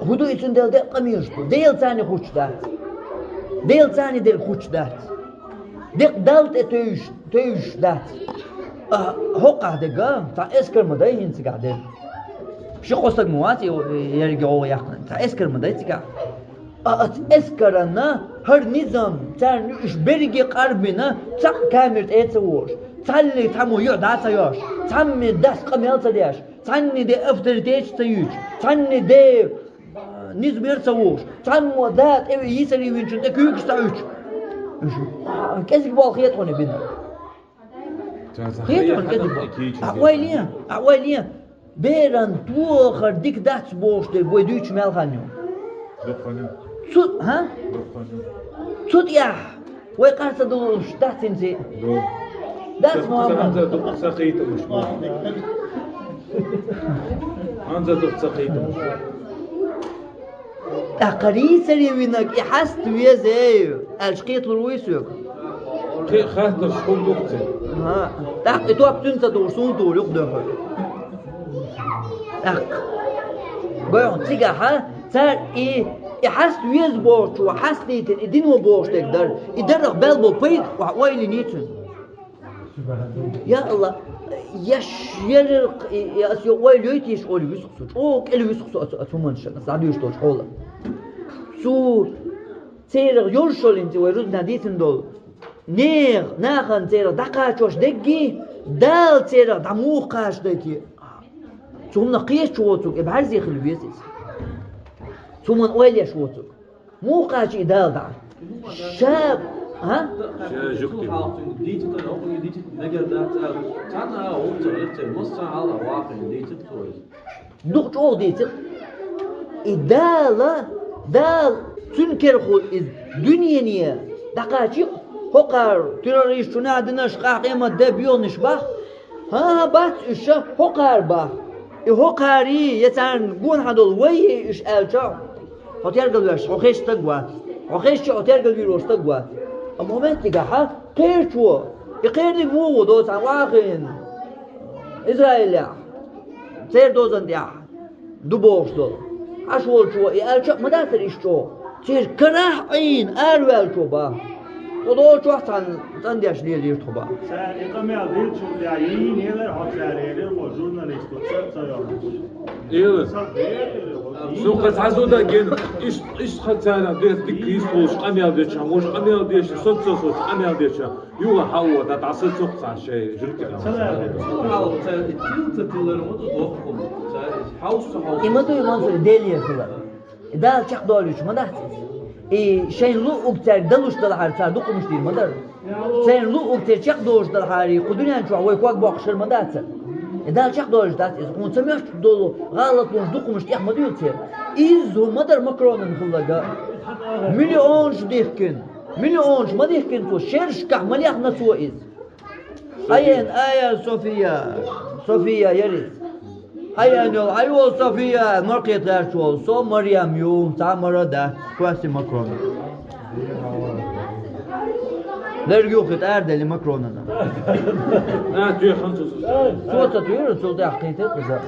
ХӀун ду и цундела декъа къамелаш ду? Дела царна хуьттуш дац. Дела царна дерг хуьттуш дац. Декъа Далла тӀе тевжаш, тевжаш дац. А, хӀокхахь дерг, цхьа эскар ма дай хӀинца цигахь дерг. Ши-кхо стаг ма вац и, ерриге гӀовгӀа яьккхина. Цхьа эскар ма дай цигахь. А, оцу эскаранна хӀара низам, царна уьш берриге къарбина, цхьаъ камера тӀе а ца вогӀуш, цхьаллиг цхьаммо юьхь дӀа а ца йоьш, цхьаммо дас къамел а ца деш, цхьанне де авторитеташ ца юьйцуш, цхьанне де, а, низамера ца вогӀуш, цхьаммо да тӀе йийсаре винчун тӀе куьйгаш ца Ӏуьттуш. КӀезига болх хета хьуна бина. Хета хьуна кӀезига болх. А ойла е, а ойла е. Беран тохар дика дац бохуш дерг вай дуьйцуш мел хан ю. Дукха хан ю. Цу, хӀа? Дукха хан ю. Цу тӀехь вай къар ца далуш дац хӀинца. Ду. Дац, Мухьаммад. Ханза дукха ца кхетамаш ма. Ханза дукха ца кхетамаш. ТӀаккха йийцаре винарг и хьаста веза, аьлча кхеталур вуй соьга? Кхин а хаттарш хӀун ду-кх церан? ХӀа. ТӀаккха и топ цуьнца тухур, суна тухур юкъа доьхур. ТӀаккха. Гой хьуна, цигахь цара и, и хьаста веза бохучо хьастадайтина, и дино бохуш дерг дара. И дарах баьлла болу пайда, охьа ойла йиний цуьнан. Я АллахӀ, я ш-, ерриг, и, и, ас йо ойла йойтийша олий вуьсу-кх со, чӀогӀа кӀел вуьсу-кх со оцу, оцу хӀуманашна, ас дӀадуьйш долчу хьолах. Цу церах Ярушалим цӀе вай рузбанехь дийцина долу, нехан, нахана церах дӀакхачош деггий, Дала церах дӀа муха кхачадайти. Цунна кхеташ воцург, и бӀаьрзе хила веза иза. Цу хӀуманна ойла еш воцург. Муха кхача и Дала дӀа? Ша, а? Ша жуьгти. Дийцина, хӀокхуьнга дийцина мегар дац аьлла. Цхьанна а хӀума ца хилла, массо а хьалха ваккхийна дийцина цо иза. Дукха чӀогӀа дийцира. И Дала, Дала цуьнан керахула иза дуьнене дӀакхачийча, хӀокхара террористашна динарш къахь къемат де боьлханаш бах. ХӀан-хӀа, бац уьш ша, хӀокхара бах. И хӀокхарий, я царна гонахьа долу вайий уьш аьлча, хьо тергал веш, хьо хезча стаг вац. Хьо хезча, хьо тергал вийр волу стаг вац. Амма хӀокху меттигахьа кхерачо, и кхерниг муха ву, доцахьа вахийна Израилехь, церан дозан тӀехь ду бохуш долу. Ӏаш волчо и аьлча а ма дацара иштта чӀогӀа. Церан карахь Ӏийна араваьллачо бах. Тхо долчохь цхьаьна цӀандеш лелийра тхо бах. Цара и къамел динчул тӀаьхьа йийна елар хьо цара, элира хьо журналист ву, ца, ца йогӀу. Эла. Ца, элира хьо. Суна кхин цхьа зуда гена, иш, иш ха царна дерт дика йистхуш къамел деча, вуш къамел деча, соцсо соцу къамел деча. Юха хьалва, дан дӀасацокх цхьа шайн жуьгти. Ца лаьа. Хьалва, ца тил ца тилар ма ду дохкун. Ца хьовса хьовса. И ма ду, и Мансур, Деле хила. И Дала чекхдолуьйтуш ма дац иза. И шайн луъуг цаьрга далуш далахьара, цара дукха хӀумаш дийр ма дара. Церан луъуг церан чекхдолуш далахьара, кху дуьнен чохь вай ког боккхуш хир ма дац. И Дала чекхдолуьйтуш дац иза. Хьуна ца моьттуш долу гӀалатлонаш дукха хӀумаш тӀех ма дуьйла церан. Изза хӀума ма дара Макронан хилларг. Миллионаш дихкина. Миллионаш ма дихкина цо, шерашкахь ма лехна цо иза. Айен, Айя София, София яра иза. Айен йолу, ай волу София, маркхета гӀерташ волу, со Марьям ю, цхьа а мара дац, кхоьссина Макрон. Лерг юххе тӀаьрделли Макронана. А, туьйхан цо. Цо ца туьйра, цул тӀаьхьа кхийтира иза.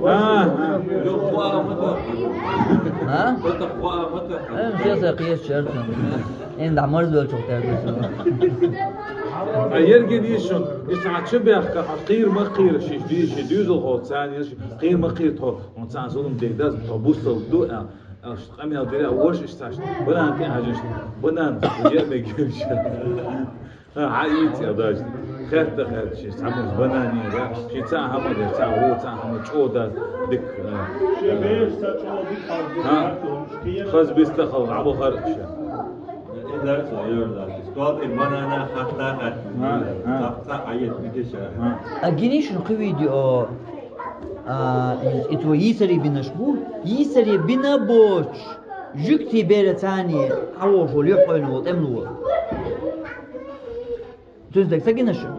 А, а. А? Эн, все са кхечу шерцун. Эн дӀа марзвелчух тӀаьргуьйту. А ерген йиш шуна, и цхьа чу бехка, хьан кхийра ма кхийра, шиш дийши, дуьйзалхо царна йиш, кхийра ма кхийра тхо, хьуна царна зулам дерг дац, тхо бусалба ду, а, а, ш-, къамел дира, а, вош иш цхьаш, банан тӀе хьажаш, банан, е а мегаш. А, хьан ийца а дац, хетта хетта ши, цхьа муж банан йира, ши цхьа хӀама деш, цхьа ву, цхьа хӀама чӀогӀа дац, дика, а, ши беш ца чӀогӀа дика хьал, а, хаза биста хала, а, бахара ша. Дар цо йоьр дац. Стол тӀе банана хатта хатта. А, а. Цхьа, цхьа Ӏайет мегаш а. А. А гиний шуна кху видео, а, и, и цо йийсаре бинарш бу? Йийсаре бина боцуш, жуьгтий бера царний хьан вохуш волу, юьхь къойна волу, тӀемло волу. Цуьнца дерг ца гина шуна?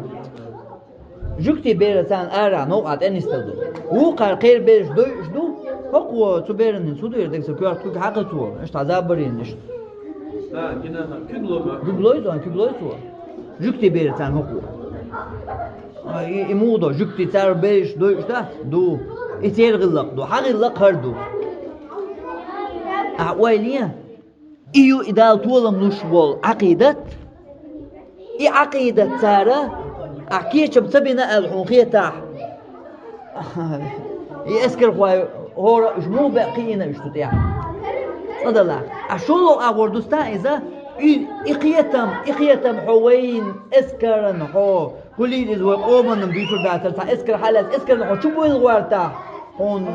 Жуьгтий бера царна арахь новкъахь тӀе нисдала ду. Вукхара кхеран бераш дойуш ду. ХӀокхо цу беранна цу дера дерг ца коьрта куьг хьакха цо. Иштта забарийна иштта. Да, гина, куьг ло ма. Куьг лой цо, куьг лой цо. Жуьгтий бера царна хӀокхо. А, и, и муха до, жуьгтий цара бераш дойуш да? Ду. И церан гӀиллакх ду. Хьан гӀиллакх хӀара ду. Ахьа ойла е. И ю и Дала толам луш волу Ӏакъидат, и Ӏакъидат цара, ахь кечам ца бина аьлла хьуна хетахь, и эскархой хӀора уьш муха беа кхиийна уьш цу тӀехь? ЦӀа далахь. Ахь шолгӀа агӀор дустахь иза, и, и кхетам, и кхетам хьо вайн эскаран хьо. Хуьлийла иза вай къоманна дуьйцур дацара, цхьа эскар хьалаьцна, эскарна хьо чу буйла гӀортахь, хьуна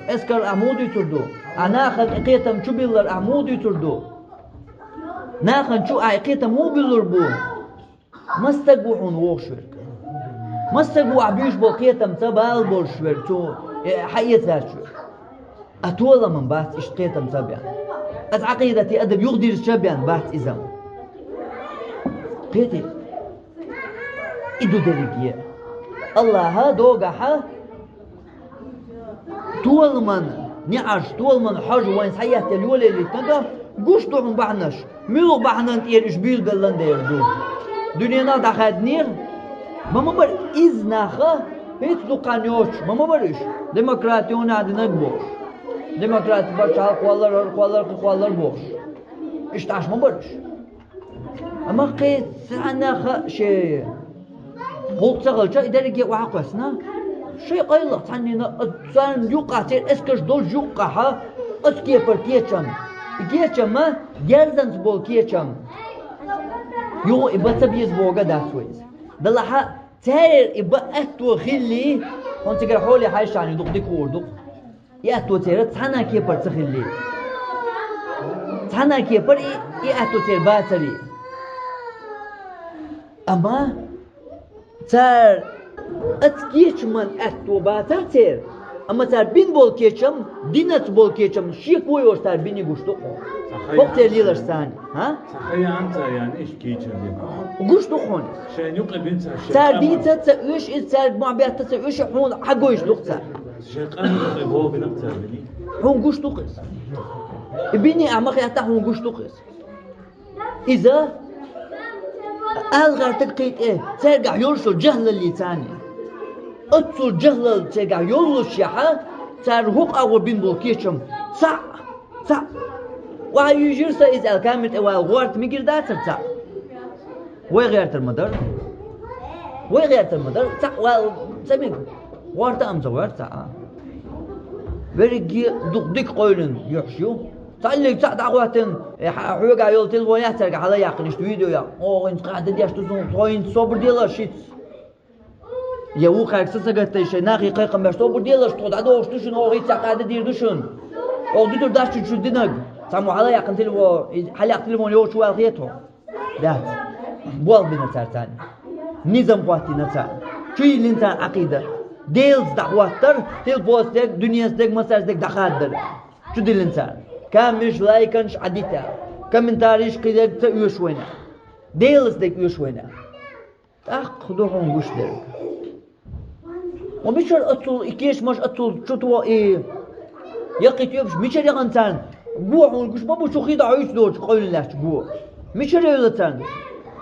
эскар ахь муха дуьйцур ду? Ахь нахана и кхетам чу биллар ахь муха дуьйцур ду? Нахана чу ахь кхетам муха буьллур бу? Масса стаг ву хьуна вогӀуш верг? Масса стаг ву ахь буьйш болу кхетамца бала болуш верг, цу, э, хьаэцаьрча верг? А толаман бац иштта кхетамца бен. Аса Ӏакъидате адам юхадирзича бен бац иза. Кхетий? И ду дерриге. Аллаха догахьа толаман неӀарш, толаман хьожа вайн схьаеттелла йолаеллийтинарг гуш ду хьуна бахьанаш. Муьлха бахьанан тӀера уьш буьйлабеллан дера ду? Дуьненал дӀахаьднера? Ма ма бара иза наха, хӀинца дукха хан йоцуш, ма ма бара уьш, демократи юна динарг бохуш. Демократи бара, хьалкхоллар, аркхоллар, кхикхоллар бохуш. Иштта Ӏаш ма бара уьш. Амма кхин цхьанна хаьа шен гӀуллакх ца хилча, и дерриге охьакхоьссина. Шайн къайлаха цхьаннена, а, царна юккъахь, церан эскарш долчу юккъахьа, оцу кепара кечам. И кечам ма герзанца болу кечам. Юха и бан ца беза бохург дац вай иза. Делахь а, церан и бан аьтто хиллий, хьуна цигара хьоле хьаьжча, дукха дика хуур ду-кх. И аьтто церан цхьана а кепара ца хиллий. Цхьана а кепара и, и аьтто церан бацарий. Амма цара оцу кечаман аьтто бацара церан, амма цара бина болу кечам, динаца болу кечам шеко йоцуш цара бинарг гуш ду-кх хьуна. ХӀокху церан леларш царна, хӀа? Ца хаян цара яьнна иштта кийча бина. Гуш ду хьуна. Шайн юкъе бина цара шайн. Цара къаман дийца ца оьшу иза, цаьрга мохь бетта ца оьшу, хьуна хьагойш ду-кх цара. Шайн къаман юкъе боху бина цара бина. Хьуна гуш ду-кх иза. И бина а ма хетта, хьуна гуш ду-кх иза. Иза ала гӀертарг кхин тӀе, цаьргахь йолуш йолу жахӀлаллица царна. Оццул жахӀлал цаьргахь йоллушехьа, цара хӀокху агӀор бина болу кечам цхьаъ, цхьаъ. Охьа йижира сан иза аьлла, камера тӀе вала гӀорта мегар дацара цхьаъ? Вай гӀертар ма дара. Вай гӀертар ма дара. Цхьаъ вала ца мега. ГӀорта а ма ца гӀоьрта цхьаъ. Верриге дукха дика къевлина юьхьаш ю. Цхьаьллиг цхьаъ дӀахӀоттина, э, хьа-, хьоьгахь йолу телефон яц цаьрга хьала яьккхина, иштта видео яьккхина. Оха хӀинца къаьхьа дан деш ду суна, тхо хӀинца собар делаш шиц. Я вукхаьрга са ца гаттай шайн нахе кхайкхам беш собар делаш, тхо дӀадохуш ду шуна, оха хӀинца къаьхьа дан дийр ду шуна. Оха дуьтур дац шу динарг. Цхьаммо хьала яьккхина телефон, и хьалаяккха телефон йохуш ваьлла хета хьо. Дац. Болх бина цара царна. Низам хӀоттийна цара. Чу йиллина цара Ӏакъида. Делаца дӀахӀоттар, телефонца дерг, дуьненца дерг, массаьрца дерг дӀахаддар. Чу диллина цара. Камераш, лайканаш Ӏадита. Комментарийш кхидерг ца оьшу вайна. Делаца дерг оьшу вайна. ТӀаккха ду хьуна гуш дерг. Ва мичара оццул и кешамаш оццул чу то и яккхий тоьпаш мичара яхана царна? Го хьуна гуш ма бу, чу хи дӀахьуьйтуш доцу къевлина лаьтташ го. Мичара евлла царна?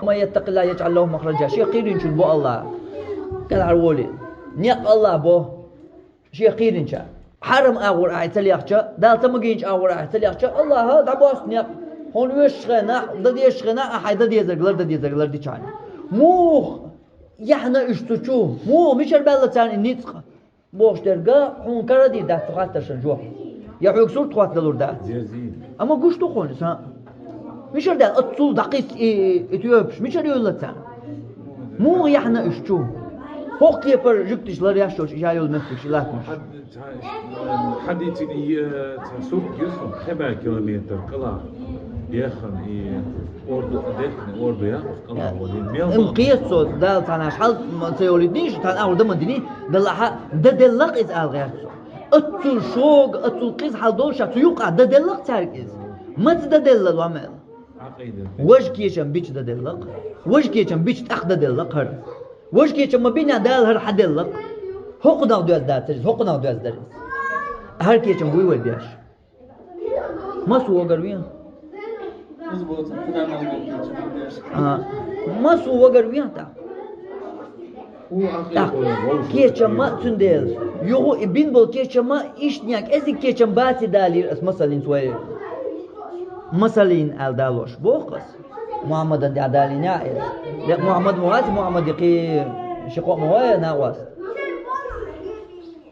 Ва ман яттакъиллахӀа яжӀал лахӀу махража. Шех кхийринчун бо Аллах. КӀелхьарволий. Некъ Аллах бо. Шех кхийринча. Хьарам агӀор ахьа ца лехча, Дала ца магийначу агӀор ахьа ца лехча, Аллаха дӀабоссу некъ. Хьуна оьшучу хенахь, дан дезачу хенахь, ахьа дан дезарг лар, дан дезарг лар дичахьана. Муха яхьна уьш цу чу? Муха, мичара баьлла царна и ницкъ? Бохуш дерга, хьуна кара дийр дац цу хаттаршан жоп. Я хьоьга сурт хӀоттадалур дац. Дерзий. Амма гуш ду хьуна иза? Мичара даьлла оццул дӀакхисса и, и тоьпаш? Мичара йолла царна? Муха яхьна уьш чу? ХӀокху кепара жуьгташ ларъеш йолуш, и ша йолу меттигаш, и латтамаш. Хьан-, хьан-, хьан дийцина и, э, цхьа сурт гира суна, пхи бӀе километр кӀала. Яхана и орду, дехна орду яхана, кӀала волий. Мел М, бан. Кхета со, Дала цхьанаш хьал ма ца йолуьйтинийша, тхан агӀор дан ма динийша, Далла хьа, дан делла-кх иза ала гӀерта со. Оццул шога, оццул къиза хьал долуш, цу юкъа дан делла-кх цаьрга иза. Маца дан делла, ломел? Важа кечам бича дан делла-кх. Важа кечам бича тӀаккха дан делла-кх хӀара. Важа кечам ма бина Дала хӀара хьан делла-кх. ХӀокхунах доьзна дацара иза, хӀокхунах доьзна дара иза. ХӀара кечам буй вай беш? Масу вагар вен? Иза боцу, куда мал боцу, куда мал боцу. А, масу вагар вен тӀаккха? ТӀаккха кечам ма цундела. Юха и бин болу кечам ма иштта некъ, кӀезиг кечам баций далийра ас масаллин вай. Масаллин аьлла далош боху ас. Мухьаммадан тӀехь далийна а иза. Декъ Мухьаммад ма вац, Мухьаммад кхин ши кхоъ ма вай накъост.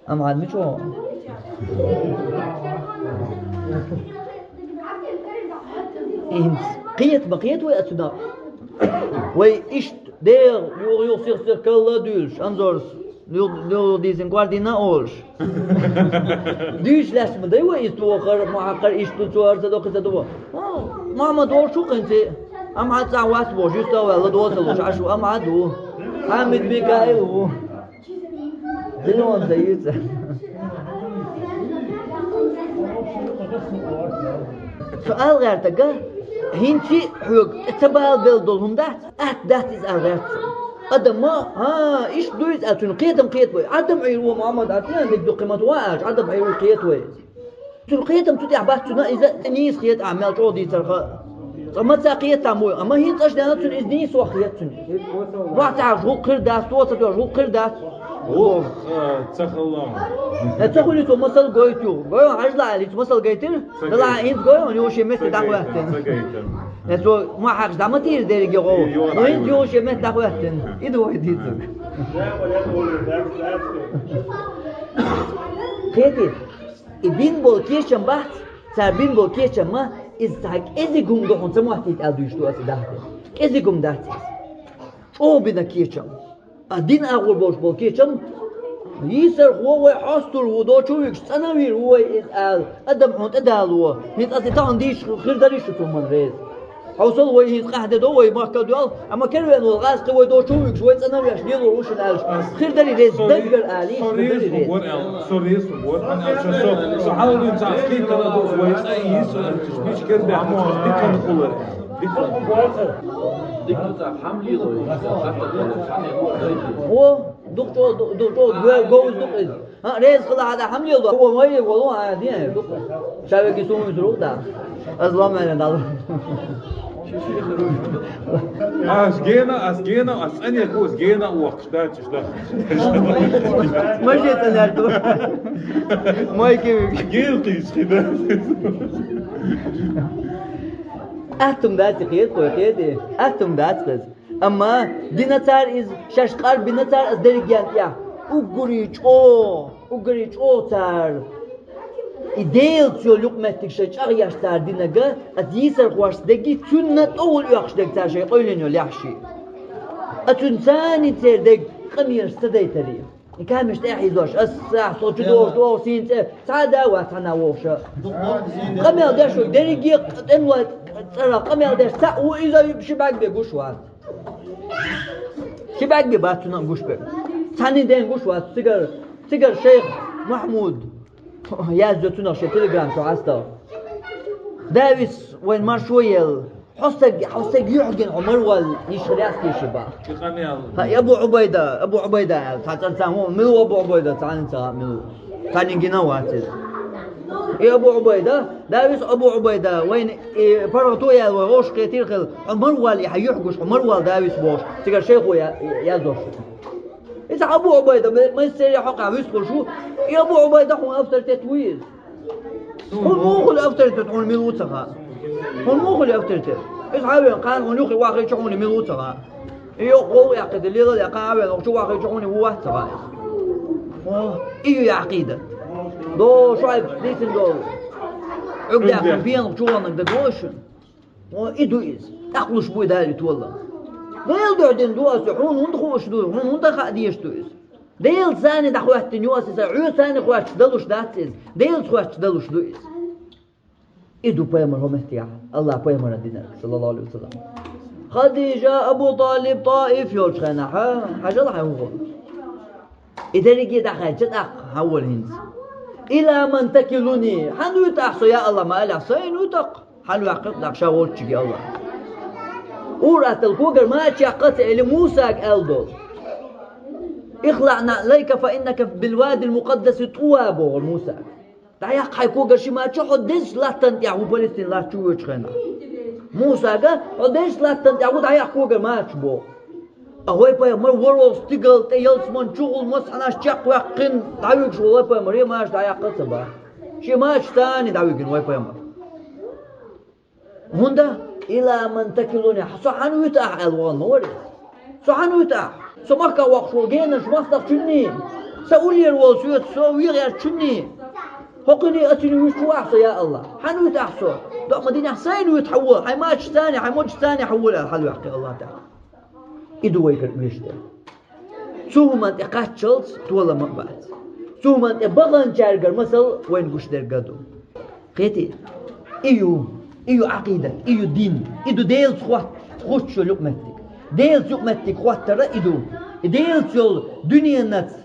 Амма хьан мича вон? ХӀинца кхета ма кхета вай оцунах. Вай иштта дегӀ юха-юха сих-сих калла а дуьйлуш, Анзорс. Ю-, ю-, дийзин кор дина олуш. Дуьйш лаьцна ма дай вай, иза тохара, ма хьакхара, иштта ду, цо хӀара ца до, кхин ца до. Хьо, Мухьаммад волуш ву хӀинца, амма хьан цӀахь вац бохуш, юьстах ваьлла, доцалуш Ӏаш ву, амма хьан ду. Хьамид Микаил ву. Дилон ца йийца. Со ала гӀертарг, хӀинца хьоьга тӀе ца бала белла долу хӀума дац, атта дац иза ала гӀерта со. Адам ма, хӀа, иштта ду иза аьлла, цуьнан кхетам кхета вай. Адам Ӏийр ву Мухьаммад, а цуьнан дерг ду кхин ма ван аьлча, Адам Ӏийр ву кхета вай. Цуьнан кхетам цу тӀехь бац, цуьнан иза нийса хета, а, мел чӀогӀа дийцарх а. Цкъа ма ца кхета ма вай, амма хӀинца аша дена цуьнан иза нийса ваха хета цуьнан. Вац ахьа гӀуллакх хир дац, то ца тоьхча гӀуллакх хир дац. ГӀуллакх, а, ца хилла. Э, ца хуьлий цо масал гойту? Гой, хьажа ла аьлла, хӀинца масал гайтира? Ца гайта. ХӀинца гой, хьуна юха шен метте дӀахӀоьттина. Ца гайта. Э, цо ма хьакхаш дӀа ма тийра дерриге гӀо. Йо, хӀинца юха шен метте дӀахӀоьттина. И ду вай дийцарг. Кхетий? И бина болу кечам бац, цара бина болу кечам ма, иза цхьа кӀезиг хӀума ду хьуна ца моттийта аьлла дуьйцуш ду аса и дахьа. КӀезиг хӀума дац иза. ЧӀогӀа бина кечам. А дин агӀор болуш болу кечам, йийсархо вай хьостур ву, дочу вуьгуш цӀанавийр ву вай иза ала, адам хьуна тӀедало. ХӀинца аса и тахана дийцуш хир дарий шу цунна ма реза? Хьовсал, вай хӀинца къахьде до, вай махкал доьл, амма кервен волу гӀазкхи вай дочу вуьгуш, вай цӀанавеш лелор ву шуна аьлча, хир дарий реза, даггара алий, хир дарий реза. Со реза ву, со реза ву, со, со хьалавин цхьа кхин кара ду, вай цӀа йийсу, бича кербе хьамуха, диканна хулар. Диканна хьамлило, хьамлило. О, дукха чӀо, ду-, ду-, чӀо, говз ду иза. ХӀа, реза хила хьада хьамлел до. Хьо вай волу, а, дин, дукха. Ша веги сум визрух да. Аз лам аьлла дал. Ас гена, ас гена, ас цӀанехь ас гена вахча дац, да. Мажет алярду. Мой кевик. Гел кис хида. Аттум дац, кхет, кхой, кхет. Аттум дац, кхет. Амма дина цара иза, шаьш къарбина цара аса дерригенна тӀехь. Уггаре чӀогӀа, уггаре чӀогӀа цара и Делаца йолу юкъаметтиг шайн чӀагӀъеш цара динарг, аса йийсархошца дерг, цуьнан тӀе вуьйш оьхуш дерг цара шайн къевлина йолу лаьхьаш. Аса цуьнан царна церан дерг къамелаш ца дайтаре. И камеш тӀе а хьийзош, аса сахь, со чу дохуш, доху сийна цӀе, цхьа а да а вац цхьана вохуша. Къамел деш ву, дерриге а тӀемалой цӀарах къамел деш, цхьаъ ву, иза ши бӀаьрг бен гуш вац. Ши бӀаьрг бен бац цунах гуш бен. Цхьанна ден гуш вац, цигара, цигара шайх Махьмуд. Яздо цунах шен телеграм чу хьастагӀа. Давис вайн маршо елла. Хьо стаг, хьо стаг юьхьгина хьо марвал йиш хир яц те ши бах. Хьан Абу Ӏубайда, Абу Ӏубайда аьлла, цхьа цӀа ца хьо, мила ву Абу Ӏубайда, цхьанна ца хьа мила ву. Цхьанна гина вац иза. И Абу Ӏубайда, Давис Абу Ӏубайда, вайна и паргӀато яьлла вай гӀош кхетира хила, хьо марвал и хьан юьхь гуш, хьо марвал Давис бохуш, цигара шайхо я-, яздо шу. Иза Абу Ӏубайда, ма-, майсаре хьокъехь вуьсткъуш ву, и Абу Ӏубайда хьуна авторитет вуй иза. Хьуна муха хуьлу авторитет, хьуна мила ву ца хаьа? Хьуна муха хуьлу авторитет? Иза хьан вен кхана хьуна юххе вахийча хьуна мила ву ца хаьа? И йоккха гӀовгӀа яьккхина, лелал яьккхина хьан вен, вахча вахийча хьуна ву вац ца хаьа иза? О, и ю Ӏакъидат. До шоайб дийцина долу. Ӏуьгдаьккхина пенах чу ваннаг даг вой шуна? О, и ду иза. ТӀаккха луш буй Дала и толам. Дела дуьхьа дина ду аса, хьуна хӀунда хууш ду, хьуна хӀунда хаа дезаш ду иза? Делаца царна дӀахӀоьттина ю аса иза, хьоьца царна хоьттуш далуш дац иза, Делаца хоьттуш далуш ду иза. И ду пайхамар хӀокху меттехь, Аллах пайхамаран динарг, саллаллаху алейхи ва саллям. Хадижа, Абу Талиб, ТӀаиф йолчу хенахь, хьажал хьайн вуха. И дерриге дӀахаьчча тӀаккха, хьан волу хӀинца? Ила ман такилуни, хьан вуьту ахь со, я Аллах, ма аллахь, сайна вуьту-кх. Хьан ваьккхира тӀаккха ша волччиге Аллах. Ур аттал когар ма а чеккха ца элира Мусага аьлла долу. Ихлаъ наълайка фа иннака бил вадил мукъаддаси тӀува бохура Мусага. ДӀаяккха хьайн когар ши мача, хьо дезачу латтана тӀехь ву Палестин латта чу воьдучу хенахь. Мусага, хьо дезачу латтана тӀехь ву, дӀаяккха когар мача боху. А вай пайхамар ворхӀалгӀа стигала тӀе ялсаман чухула массанхьа чекхваьккхина дӀавуьгуш волу вай пайхамаре мача дӀаяккха а ца баха. Шен мача царна дӀавигина вай пайхамар. ХӀунда? Ила ман такилуни, со хьан вуьту ахь аьлла вахана ма вара иза. Со хьан вуьту ахь? Со махкахь воккхуш волу генаш мостагӀчунний, сан уллера волу соьца со вен гӀертачунний. ХӀокхуьний ацуьнан вуьш чу вахь со, я Аллах. Хьан вуьту ахь со? ДоӀа ма динехь, сайна вуьту хьан ву, хьайн мача царна, хьайн моча царна хьан ву аьлла хьалаваьккхи Аллах Тахьала. И ду вайгара оьшуш дерг. Цу хӀуманна тӀе кхаччалц толам а бац. Цу хӀуманна тӀе баханчаьргара масал вайна гуш дерг а ду. Кхетий? И ю, и ю Ӏакъидат, и ю дин, и ду Делаца хот-, хӀуттуш йолу юкъаметтиг. Делаца юкъаметтиг хӀоттар а и ду. И Делаца йолу дуьненаца,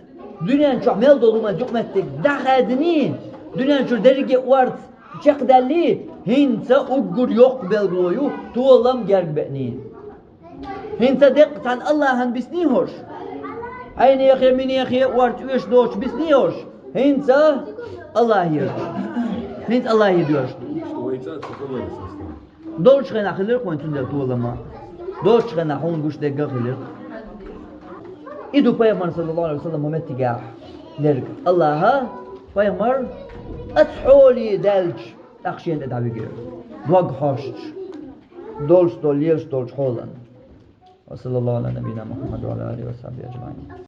дуьнен чохь мел долу хӀуманца юкъаметтиг дӀахаьдиний, дуьнен чуьра дерриге а орца чекхдаьллий, хӀинца уггар йоккха билгало ю толам герга беъний. ХӀинца деккъа цхьана Аллахьан бисний хӀорш? Хьайнехе, минехе, орца оьшуш доцуш бисний хӀорш? ХӀинца Аллахье. ХӀинца Аллахье доьшуш. Долчу хенахь хилира-кх вайн цундела толам а. Долчу хенахь хьуна гуш дерг а хилира. И ду пайхамар, саллаллаху алейхи ва саллям, меттигехь дерг. Аллахьа пайхамар оцу хьоле даьлча, тӀаккха шена тӀе дӀавигира. Дог хьоьстуш. Долуш долу, лелаш долчу хьолан. Ва саллаллаху ала набийина Мухаммад ва ала алихи ва сахьбихи аджмаин.